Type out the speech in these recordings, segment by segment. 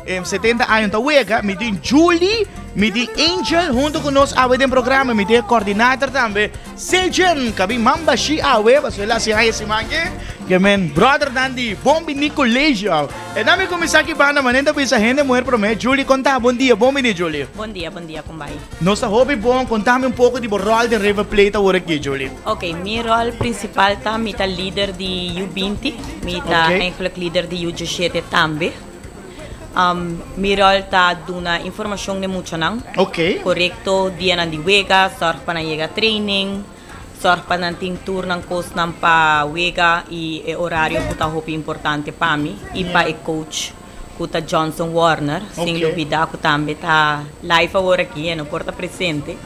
70 aña ta wega. Mi tin Julie, mi tin Angel hunto ku nos awe den programa. Mi tin e coordinator tambe, Sejen. Kabi man bashi awe, pasobra el a hasi aña siman ke. Ke men brothernan di Bon Bini Colegio. E nan mi kuminsá aki banda, manera ta bisa hende muher promé. Julie, konta, bon dia, bon bini Julie. Bon dia, bon dia, kon bai? Nos ta hopi bon, kontami un poko di bo ròl den River Plate awor aki, Julie. Ok, mi ròl prinsipal ta mi ta lider di U 20, mi ta eigenlijk lider di U 17 tambe. Mi ròl ta duna informashon den muchanan. Korekto, dianan di wega, sòrg pa nan yega training, sòrg pa nan tin tur nan kosnan pa wega i e orario ku ta hopi importante pa mi i pa e coach ku ta Johnson Warner, sin lubida ku tambe ta live awor aki, e no por ta presente.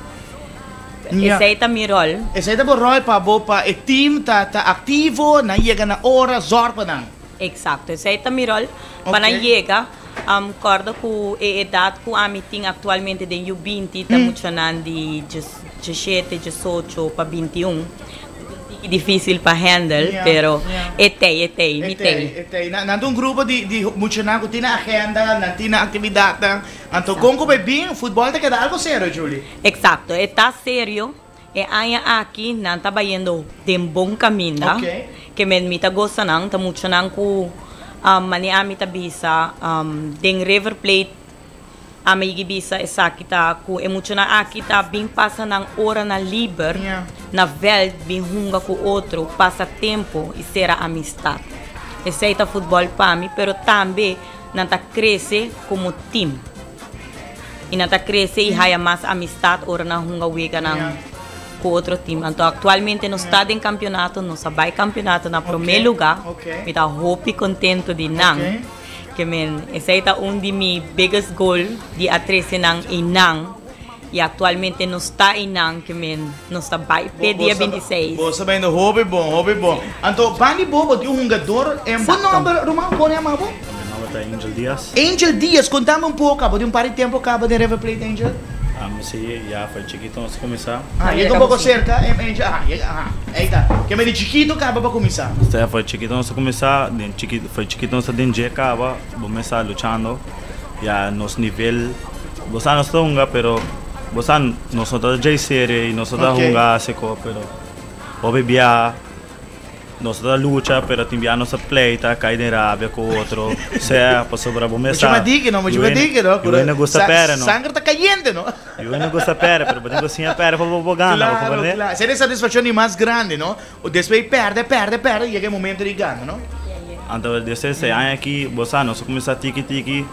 Esei ta mi ròl. Esei ta bo ròl pa bo pa e team ta aktivo, nan yega na ora, zòrg pa nan. Exacto, esei ta mi rol pa nan yega. Corda cu e edad cu ami tin actualmente den U 20 ta muchanan di 17, 18 pa 21. Tiki dificil pa handle, pero e tei, e tei, mi tei. E tei. Nan ta un grupo di muchanan cu tin nan agenda, nan tin nan actividadnan. Anto con cu bay bin, futbol ta keda algo serio, Julie. Exacto, e ta serio. E aña aki nan ta bayendo den bon kaminda. Ke men mi ta gosa nan, ta muchanan ku mane ami ta bisa den River Plate ami yigi bisa esaki ta ku e muchanan aki ta bin pasa nan oranan liber na vèlt bin hunga ku otro, pasa tempu i sera amistat. Esei ta futbòl pa mi, pero tambe nan ta krese komo tim. I nan ta krese i haya mas amistat ora nan hunga weganan ku otro tim. Anto aktualmente nos ta den kampionato, nos a bai kampionato na promé lugá. Mi ta hopi kontento di nan. Ke men esei ta un di mi biggest goal di a trese nan einan. I aktualmente nos ta einan ke men nos ta bai p'e dia 26. Bo ta bayendo hopi bon, hopi bon. Anto bandi bo, bo tin un hungador. Bo nòmber ruman, kon yama bo? Mi nòmber ta Angel Diaz. Angel Diaz, kontami un poko, bo tin un par di tempu kaba den River Plate, Angel? Ami si, ya for chikito nos a kuminsá. Ah, yega un poko serka, Angel, aha, yega, aha, ei ta. Ke mi di chikito kaba pa kuminsá. Si, for chikito nos a kuminsá, den chikito, for chikito nos ta den dje kaba, bo mester a luchando. Ya nos nivel, bo sa nos ta hunga pero bo sa nos no ta djei serio y nos no ta hunga hasi ko pero hopi bia nos ta lucha pero tin bia nos ta pleita kai den rabia ku otro sea pasobra bo mes sa Mucho madiki no, mucho madiki no. Yu hende gusta pere no. Sangre ta cayente no. Yu hende gusta pere pero bo tin ku siña pere pa bo por gana bo comprende. Claro, claro. Esei ta e satisfaccion di mas grandi no. Despues perde, perde, perde, yega e momento di gana, no? Anto despues e aña aki, bo sa, nos a kuminsá tiki tiki,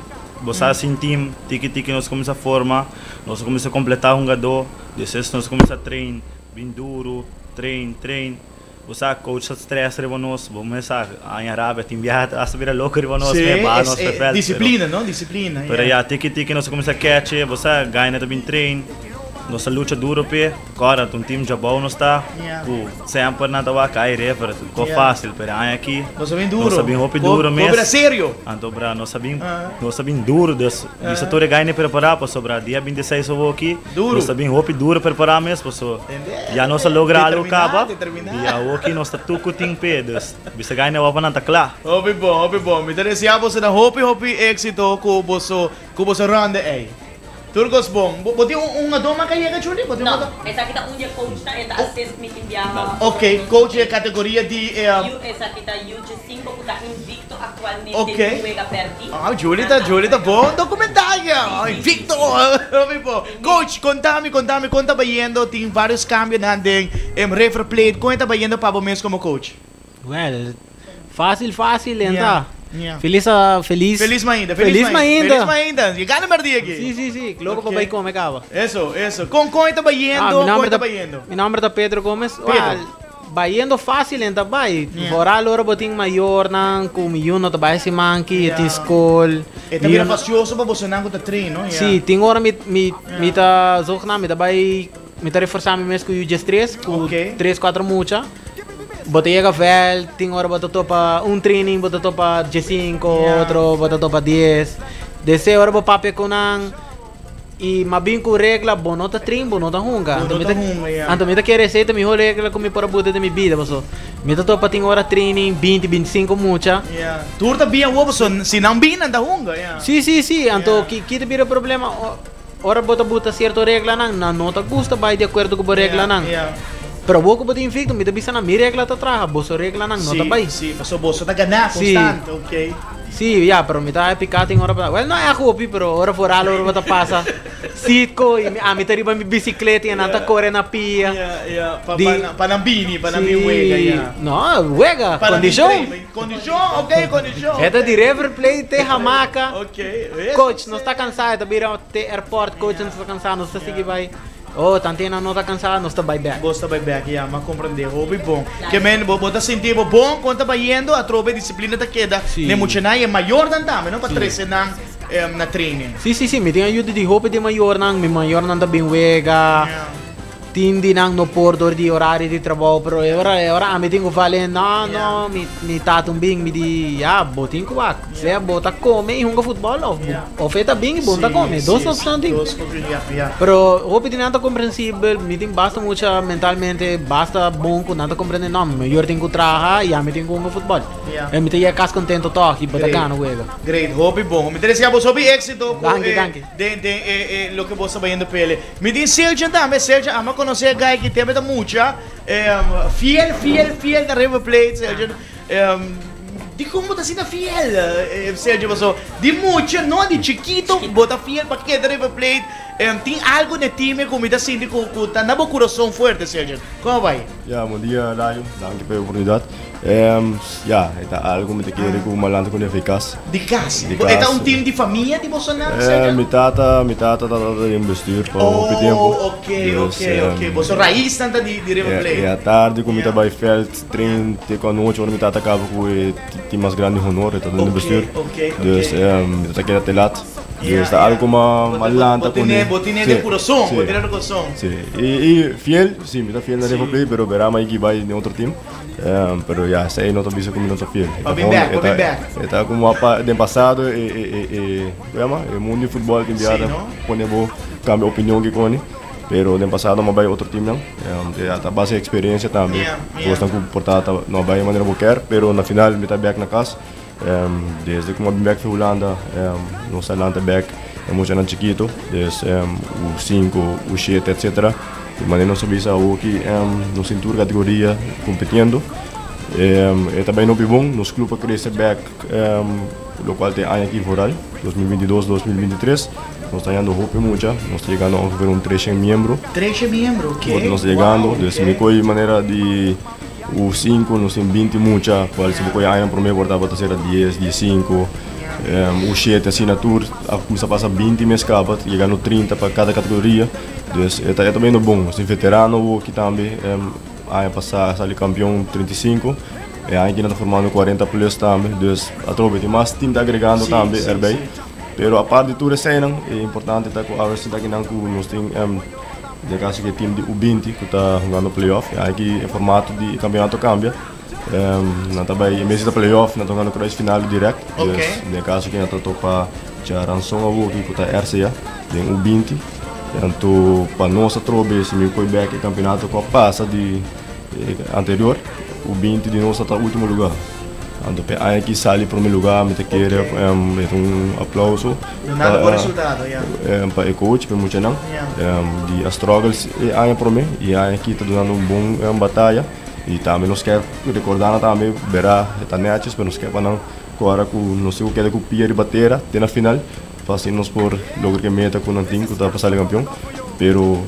bo sa sin team, tiki tiki nos a kuminsá forma, nos a kuminsá kompletá hungadó, despues nos a kuminsá train bin duru, train, train, bo sa coach ta stress riba nos, bo mes sa aña rabia, tin biaha ta hasta bira loko riba nos, Sí, baha nos es, p'e vèlt, disiplina, no? Disiplina, pero ya. ya tiki tiki nos a kuminsá keche, bo sa, gana ta bin train, nos a lucha duru p'e. Kòrda ta un team djabou nos ta ku semper nan ta wak ai River ko fásil pero e aña aki Nos a bin duro. nos a bin hopi duro mes. Ko bira serio. Anto bra nos a bin nos a bin duro dus bisa tur e gaina prepará pasobra dia 26 awo aki Duro. nos a bin hopi duro prepará mes paso ya nos a logra algo kaba Determiná i awo aki nos ta tur ku tin p'e dus bisa gaina wak pa nan ta kla. Hopi bon hopi bon mi ta desea boso nan hopi hopi éxito ku boso ku boso ronde ei. Tur kos bon. Bo tin un hungadó mas ka yega, Julie? Bo tin un No, hungadó? esaki ta un di e coachnan, e ta assist mi tin biaha. Ok, coach di e categoria di e. U, esaki ta UG5 cu ta invicto actualmente, Ok. tin wega perdi. Ah, Julie ta, Julie ta bon documentá ya. Sí, sí, sí. Invicto! Hopi bon. Coach, contami, contami con ta bayendo, tin varios cambionan den River Plate, con e ta bayendo pa bo mes como coach? Well, Fácil, fácil, Yeah, enta. yeah. Feliz, ah, feliz. Feliz mainta, feliz, Feliz mainta. mainta. Feliz mainta. Je gana merdi aki. Sí, sí, sí. Loco Ok. pa bai come caba. Eso, eso. Con con e ta Ah, bayendo? mi Con nomber e ta ta, bayendo? mi nomber ta Pedro Gomez. Pedro. Well, bayendo fácil enta bai. Yeah. Vooral ora bo tin mayornan cu mi yu no ta bai siman ki, Yeah. tin school. E ta Mi bira yu no- fastioso pa bosonan cu ta train, no? Yeah. Sí, tin ora mi mi mi ta zogenaamd mi ta bai mi ta reforsa mi mes cu yu 13, cu Ok. tres cuatro mucha. Bo ta yega vèlt, tin ora bo ta topa un training bo ta topa diesinko, otro bo ta topa dies. Desei ora bo papia ku nan I m'a bin ku regla, bo no ta train, bo no ta hunga. Bo Anto no mi ta ta hunga, ya. Anto mi ta kere esei ta mihó regla ku mi por a buta den mi bida, paso mi ta topa tin ora training binti, bintisinko mucha. Ya. Tur ta bin awor, paso si nan bin nan ta hunga, ya. Sí, sí, sí. Anto Ya. ki ki ta bira e problema? O ora bo ta buta sierto reglanan, nan no ta gusta bai di akuerdo ku bo Ya, reglanan. ya. Pero awor ku bo ta invicto, mi ta bisa nan, mi regla ta traha, boso reglanan no ta Sí, bai. sí, paso boso ta ganá Sí. konstante, ok. Sí, ya, pero mi ta happy ka tin ora pa, well, no èg hopi, pero ora foral ora bo ta pasa Citgo i ami ta riba mi bisikleta i nan ta kore na pia. Ya, ya, pa, Di, pa nan, pa nan bini, pa nan bin wega, sí, ya. no, wega, Pa nan bin kondishon. train, kondishon, ok, kondishon, E ta ok. di River Plate te Hamaca. Ok, eso Coach, nos sí. ta kansá, e ta bira te airport, coach, Ya, nos ta kansá, nos ta sigui ya. bai. Oh, tanten nan no ta cansá, nos ta bai bek. Bos ta bai bek, ya, m'a comprende. Hopi bon. Ke men, bo, bo ta sinti bo bon kon ta bayendo, atrobe disciplina ta keda Sí. den muchanan i e mayornan tambe, no? Pa Sí. trese nan na training. Sí, sí, sí, mi tin ayuda di hopi di mayornan, mi mayornan ta bin wega, Ya. tin di nan no por dor di horario di trabou, pero e ora, e ora ami tin ku fale, no, Ya. no, mi, mi tata un bin, mi di, ya, bo tin ku wak. Sea bo ta come y hunga futbol of Yeah. of e ta bin y bo no ta Sí, come. Dos sí, opcion tin. Dos opcion, ya, ya. Pero hopi di nan ta comprensibel, mi tin basta mucha mentalmente basta bon cu nan ta comprende, no, mi mayor tin cu traha y ami tin cu hunga futbol. Yeah. En mi ta yega cas contento toch y bo ta Great. gana wega. Great, hopi bon. Mi ta desea boso hopi éxito cu Danki, eh, danki. den den eh, eh, loke bo ta bayendo pele. Mi tin Siljan tambe, Siljan, ama conoce e guy ki tembe ta mucha, eh, fiel, fiel, fiel na River Plate, Siljan. Dikon bo ta asina fiel, Sergio? Paso di mucha, no, di chikito bo ta fiel pa keda River Plate. Tin algo den e team ku mi ta sinti ku ku ta na bo kurason fuerte, Sergio. Kon a bai? Ya, bon dia Layo, danki pa e oportunidat. Ya, e ta algo mi ta kere ku Malanta ku Nefi kas. Di kas? Di E ta kas. un team di famia di bosonan, Sergio? Mi tata, mi tata tabata den bestuur pa hopi tempu. Oh, ok, ok, ok. Boso raisnan ta di River Plate. E atardi ku mi ta bai vèlt. Train te ku anochi ora mi tata kaba ku e tin mas grandi honor, e ta den bestuur. Dus mi ta keda te lat. Dus ta algo ku m'a lanta kuné. Bo tine den kurason, bo tine den kurason. Si, i fiel, si mi ta fiel na River Plate, pero bera mi a bai den otro team. Pero ya, esei no ta bisa ku mi no ta fiel. Pa bin bek, pa bin bek. E ta komo den pasado e, ku yama, e mundo di futbol tin bia ta pone bo kambia opinion kikoni. Pero den pasado m'a bai otro teamnan. Ta base experiencia tambe. Cosnan cu por ta no bai manera bo kier, pero na final mi ta bek na cas. Desde cu m'a bin bek fi Hulanda, nos a lanta bek e muchanan chikito, des u cinco, u shete etcetera. Di manera nos a bisa awoki nos tin tur categoria competiendo. E ta bai hopi bon, nos club a crece bek locual ta e aña aki vooral, 2022, 2023. Nos ta yendo hopi mucha, nos ta yegando ongeveer un treshen miembro. Treshen miembro, ok. Nos ta yegando, dus mi koe manera di u sinku nos tin binti mucha, kual si bo koe aña prome por tabata sera dies, diesinku, u shete asina tur a kuminsa pasa binti mes kaba, yegando trinta pa kada kategoria, dus e ta e ta bayendo bon. Nos tin veterano awoki tambe, aña pasa a sali kampion 35, e aña aki nan ta formando kuarenta plus tambe, dus atrobe tin mas tim ta agregando tambe erbij. Pero apart di tur eseinan, e importante ta ku awe sinta akinan ku nos tin den kaso ku e team di U binti ku ta hungando playoff. E aki e formato di e kampeonato kambia. Nan ta bai en bes di ta playoff nan ta hungando kruis final direct. Dus den kaso ku nan ta topa Charanson awoki ku ta RCA den U binti. Anto pa nos atrobe si mi koi bek e kampeonato ku a pasa di anterior U binti di nos a ta ultimo lugar. Anto p'e aña aki sali prome lugar mi ta kere e ta un aplauso Dunando bon resultado, ya. pa e coach, pa e muchanan di a struggle e aña prome y e aña aki ta dunando un bon bataya y tambe nos kier recorda nan tambe bera e ta neches pero nos kier pa nan cu ora cu nos tin cu keda cu pia riba tera te na final pa asina nos por logra e meta cu nan tin cu ta pa sali campeon pero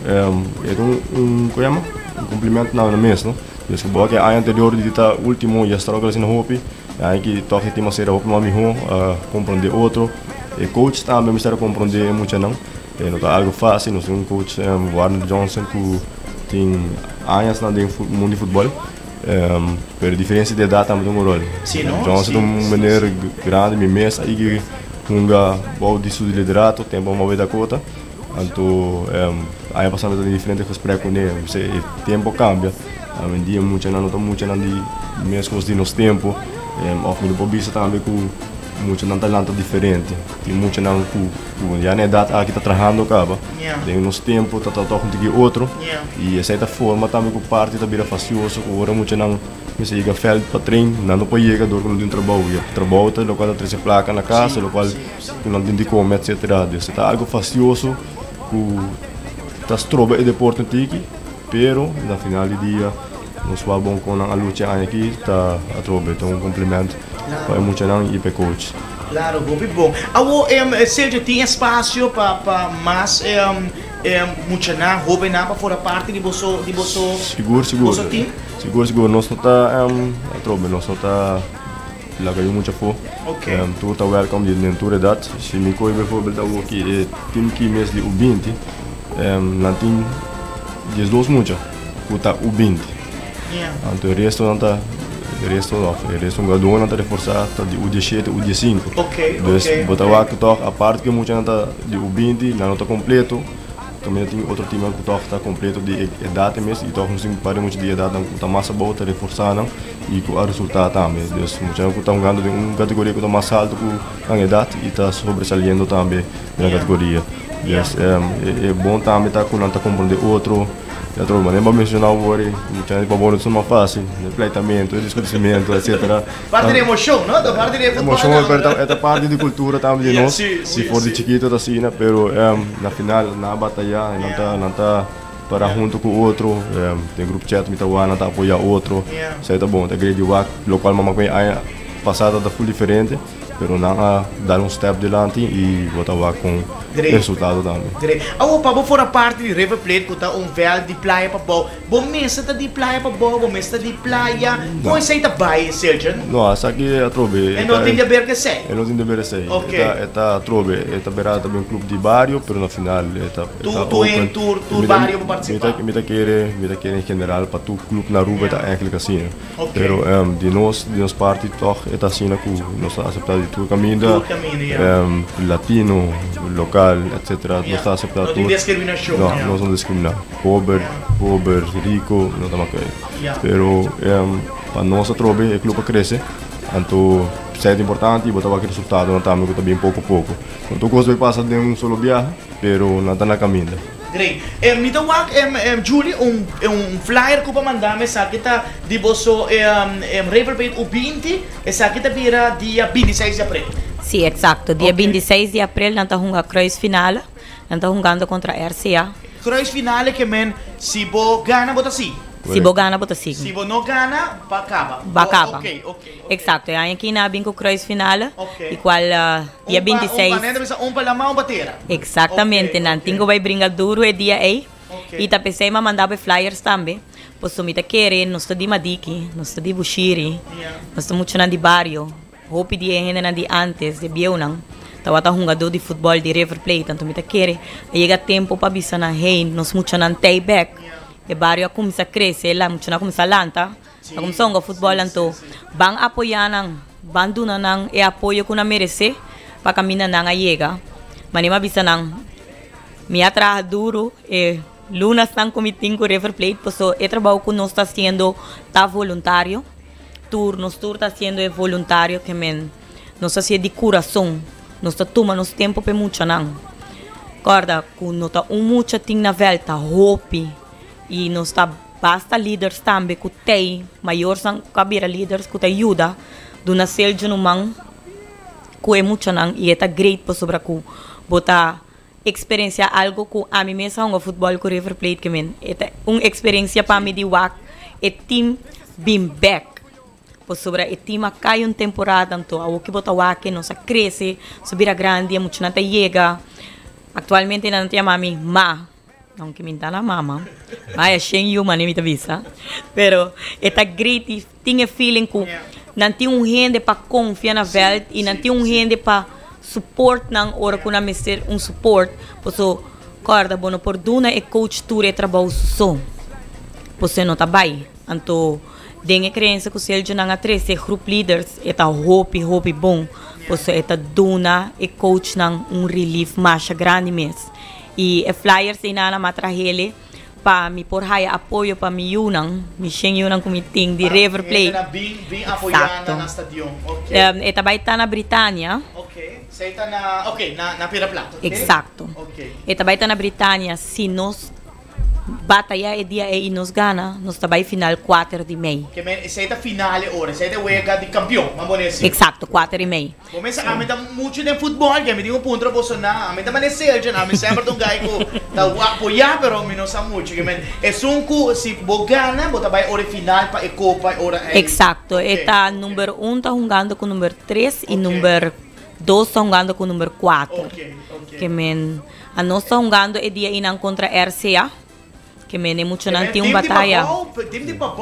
e ta un cu yama un compliment na nan mes no. Des ku bo ke aña anterior di ta ultimo i a struggle asina hopi, e aña aki tòg e tim a sera hopi mas mihó, a komprondé otro. E coach tambe mester a komprondé e muchanan. E no ta algu fásil, nos tin un coach Warner Johnson ku tin añasnan den mundu di futbòl, pero e diferensia di edat tambe ta un ròl. Johnson ta un meneer grandi, mi mes a yega hunga bou di su liderato tempu a move Dakota. Anto aña pasá mi ta tin diferente gesprek kuné, p'esei e tempu a kambia. Awendia muchanan no ta muchanan di meskos di nos tempu. Òf mi no por bisa tambe ku Muchanan ta lanta diferente. Tin muchanan ku ku ya na edat aki ta trahando kaba. Den nos tempu ta ta tòg un tiki otro. I esei ta forma tambe ku parti ta bira fastioso ku ora muchanan mester yega vèlt pa train, nan no por yega dor ku nan tin trabou. I e trabou ta lokual ta trese plaka na kas, lokual ku nan tin di kome etsetera. Dus e ta algu fastioso ku ta stroba e deporte un tiki, pero na final di dia nos wak bon kon nan a lucha e aña aki ta atrobe. Ta un kompliment. Pa e muchanan y pa e coach. Claro, hopi bon. Awo, Sergio, tin espacio pa pa mas muchanan, hobennan pa fora parti di boso di boso Sigur, sigur. boso team? Sigur, sigur. Nos no ta atrobe, nos no ta laga yu mucha afó. Ok. Tur ta welcome di den tur edat. Si mi koe bijvoorbeeld awo ki e team ki mes di U20, nan tin 12 mucha ku ta U20. Anto e restonan ta, e resto of e resto hungadónan ta reforsá ta di U diesshete, U diesinku. Dus bo ta wak ku tòg apart ku e muchanan ta di U 20, nan no ta kompleto. Kaminda tin otro timnan ku tòg ta kompleto di e edat mes i tòg nos tin un par di mucha di edatnan ku ta mas abou ta reforsá nan i ku a resultá tambe. Dus muchanan ku ta hungando den un kategoria ku ta mas altu ku nan edat i ta sobresaliendo tambe den nan kategoria. Dus e bon tambe ta ku nan ta komprondé otro. Ya trobe manera bo a menciona awor e mucha di pabou no ta mas facil, e pleitamento, e discutimento, etcetera. Parte di emocion, no? Ta parte di e futbol Emocion, tambe. pero ta e ta parte di cultura tambe di Ya, nos, si, di si, for di si. chikito ta asina, pero na final nan a bataya, nan ta nan ta para hunto cu otro, den group chat mi ta wak nan ta apoya otro, esei ta bon, ta great di wak, locual mama cu mi aña pasa ta full diferente. Pero nan a dal un step dilanti y bo ta wak con Great. resultado tambe. Great. Awor pa bo for parti di River Plate cu ta un veld di playa pabou, bo mester ta di playa pabou, bo mester ta di playa, con esey ta bay, Seljan? No, esaki atrobe. E no tin di haber cu esey? E no tin di haber esey. Ok. E ta, e ta atrobe, e ta bera ta un club di bario, pero na final e ta, e Tur, ta tur open. en, tur, tur Mi ta, bario por mi participa. ta, mi ta kere, mi ta kere en general pa tur club na Aruba e ta eigenlijk asina. Ok. Pero di nos, di nos parti tog e ta asina ku nos ta aseptá di tur kaminda. Tur kaminda, ya. Latino, lokal, etsetera, nos ta aseptá No tur. tin diskriminashon. No, nos no diskriminá. Pober, pober, riko, no ta makei. Ya. Pero pa nos atrobe e klup a krese, anto esei ta importante i bo ta wak e resultadonan tambe ku ta bin poko poko. No tur kos bai pasa den un solo biaha, pero nan ta na kaminda. Great. E mi ta wak em Julie un un flyer ku bo manda mi esaki ta di boso em River Plate U 20 esaki ta bira dia 26 di april. Sí, exacto. Dia Ok. 26 di april nan ta hunga kruisfinale. Nan ta hungando kontra RCA. Kruisfinale ke men si bo gana bo ta sigui. Si bo gana bo ta sigui. Si bo no gana ba kaba. Ba kaba. Ok, ok, ok. Exacto. E aña aki nan a bin ku kruisfinale. Ok. I kual dia Un pa, un 26. pa, nan ta bisa un pa lama un pa tera. Exactamente, Ok, nan ok. tin ku bai bringa duru e dia ei. Ok. I ta p'esei m'a manda bo e flyers tambe. Pasobra mi ta kere nos ta di Madiki, nos ta di Bushiri, nos ta muchanan di bario. Hopi di e hendenan di antes, di e bieunan, tabata hungadó di futbòl di River Plate. Anto mi ta kere a yega tempu pa bisa nan, hey, nos muchanan t'ei bèk. E bario a kuminsá krese, la muchanan a kuminsá lanta, a kuminsá hunga futbòl. Anto ban apoyá nan, ban duna nan e apoyo ku nan meresé pa kaminda nan a yega. Manera mi a bisa nan, mi a traha duru e lunasnan ku mi tin ku River Plate, pasobra e trabou ku nos ta hasiendo ta voluntario. Tur, nos tur ta hasiendo e voluntario ke men. Nos ta hasié di kurason. Nos ta tuma nos tempu pa e muchanan. Kòrda ku no ta un mucha tin na vèlt, ta hopi. I nos ta basta liders tambe ku tei, mayorsnan ku a bira liders ku ta yuda duna seljo no man ku e muchanan i e ta great pasobra ku bo ta experiencia algo cu ami mes a hunga futbol cu River Plate ke men e ta un experiencia pa mi di wak e team bin bek pasobra e team a cay un temporada anto awo ki bo ta wak nos a crece nos a bira grandi e muchanan ta yega actualmente nan ta yama mi ma aunke mi ta na mama vaya shen yu mane mi ta bisa pero e ta great y tin e feeling cu nan tin un hende pa confia na veld y nan tin un hende pa support nan ora cu nan mester un support paso corda bo no por duna e coach tur e trabou su so paso e no ta bay anto den e creencia cu Sergio nan a trece groep leaders e ta hopi hopi bon paso e ta duna e coach nan un relief masha grandi mes y e flyers eynan a trahele. Pa mi por haya apoyo pa mi yunan, mi shen yunan ku mi tin di River Plate. Hende na bin bin apoyá Exacto. na stadion. Ok. E ta bai ta na Britania. Ok. Esei ta na, ok, na na Piedra Plat. Ok. Exacto. Ok. E ta bai ta na Britania. Si nos bataya e dia ei i nos gana, nos ta bai final kuater di mei. Ke men esei ta final e ora, esei ta e wega di kampion, ban pone asi. Exacto, kuater i mei. Bo mester ami ta muchu den futbol ke mi tin un puntra boso na ami ta mane Sergio ami semper ta un guy ku ta apoya pero mi no sa muchu ke men esun ku si bo gana bo ta bai ora e final pa e kopa e ora ei. Exacto, e ta number un ta hungando ku number tres i number dos ta hungando ku number kuater. Ke men anos ta hungando e dia einan kontra RCA. Ke men e muchanan tin un bataya.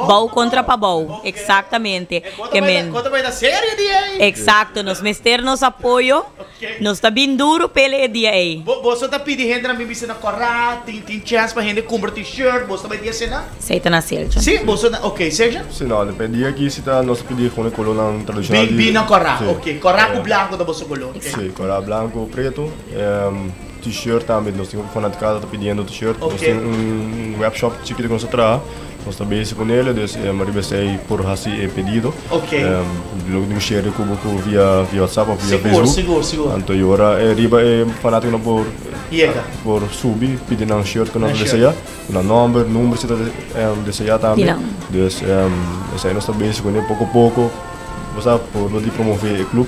Bou kontra pabou, eksaktamente. Ke men. Eksakto, nos mester nos apoyo. Nos ta bin duru pele e dia ei. Boso ta pidi hendenan bin bisa na kòrá, tin tin chèns pa hende kumpra t-shirt, boso ta bai dia asina? Esei ta na Seljan. Sí, boso ta, ok, Seljan? Sí, no, e dia aki si ta nos ta pidi gewoon e kolónan tradishonal di. Bin na kòrá, ok. Kòrá ku blanku ta boso koló, ok. Sí, kòrá, blanku, pretu. T-shirt tambe, nos tin fanaticada ta pidiendo t-shirt. Nos tin un webshop chikito ku nos ta traha. Nos ta bezig ku nele, dus riba esei por hasi e pedido. Lo tin ku share ku bo ku via via WhatsApp of via Facebook. Sigur, sigur. Anto i ora e riba e fanatikonan por por subi pidi nan shirt ku nan ta desea, ku nan nomber, number si ta desea tambe. Dus esei nos ta bezig kuné poko poko. Bo sa por lo di promove e club,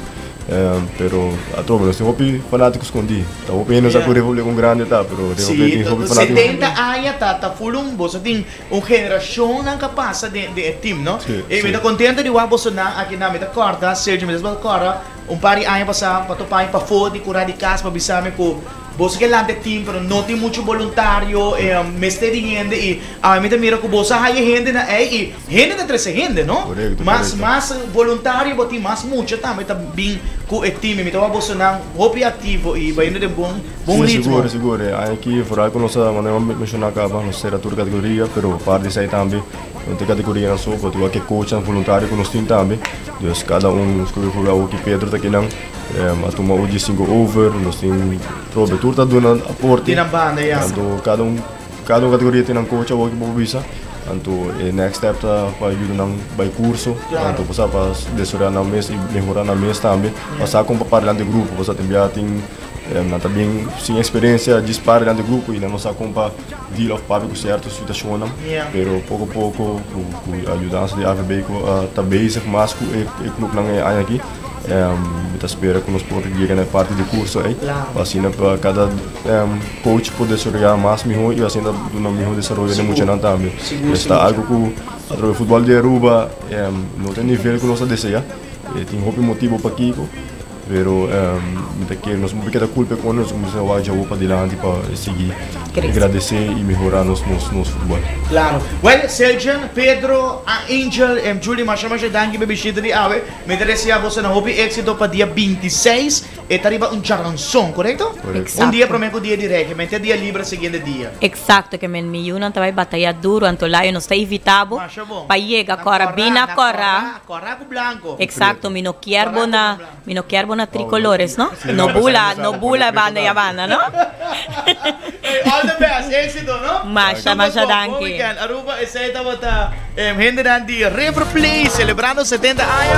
pero atrobe nos tin hopi fanatico scondi. Ta hopi hende sa cu River Plate un grande ta, pero River Plate tin hopi fanatico. Si, 70 aña ta ta full un, boso tin un generacionnan cu a pasa den den e team, no? Si, E mi ta contento di wak bosonan aki nan, mi ta corda, Sergio, mi ta corda un par di aña pasa pa topa mi pafo di cura di cas pa bisa mi cu boso ke lanta e team pero no tin mucho boluntario, mester di hende y ami ta mira cu boso a haya hende na ey y Hende ta trese hende, no? Korekto, Mas, korekto. mas voluntario bo tin, mas mucha tambe ta bin ku e team. Mi ta wak bosonan hopi aktivo i bayendo den bon, bon Sí, ritmo. sigur, sigur. E aña aki vooral ku nos a, manera mi a menshoná kaba, nos sera tur kategoria, pero apart di esei tambe no ta e kategorianan so, bo tin wak e coachnan voluntario ku nos tin tambe. Dus kada un, nos kohe por awo ki Pedro ta kinan, a tuma U diesinko over, nos tin Robert, tur ta duna aporte. Di nan banda, ya. Anto kada un. Kada un kategoria tin nan coach awor ki bo por bisa. Anto e next step ta pa yuda nan bai curso. Anto bo sa pa desaroya nan mes y mehora nan mes tambe. Pa sa con pa para delante grupo. Pasobra tin bia tin nan ta bien sin experiencia djis para delante grupo y nan no sa con pa deal of papia cu cierto situacionnan. Pero poco poco cu ayudansa di AVB cu ta bezig mas cu e clubnan e aña aki. Mi ta spera ku nos por yega na e parti di kurso ei, pa asina pa kada coach por desaroyá mas mihó i asina ta duna mihó desaroyo na e muchanan tambe. Es ta algu ku atraves di futbòl di Aruba no ta e nivel ku nos ta deseá, tin hopi motibu pakiko, pero mi ta kere nos no por keda kulpa e kos, nos kuminsá wak djawo padilanti pa sigui gradesé i mehorá nos nos futbòl. Klaro. Wèl, Seljan, Pedro, Angel, Julie, masha masha danki pa e bishita di awe. Mi ta desea boso nan hopi éxito pa dia 26, e ta riba un charanson, korekto? Korekto. Un dia promé ku dia di régimen, te dia libre siguiente dia. Eksakto, ke men mi yunan ta bai bataya duru, anto layo nos ta invitá bo Masha bon. pa yega Na kòrá, kòrá, bin na na kòrá. kòrá, kòrá ku blanko. Eksakto, mi no kier Kòrá bo ku na, blanko. mi no kier bo na tricolores, no? Sí, No no, bula, pasá no mi sa, bula pone preto banda ya tambe. banda, no? Hey, all the best, éxito, no? Masha, Super masha bon, bon danki. weekend. Aruba, esei tabata hendenan di River Plate celebrando 70 aña.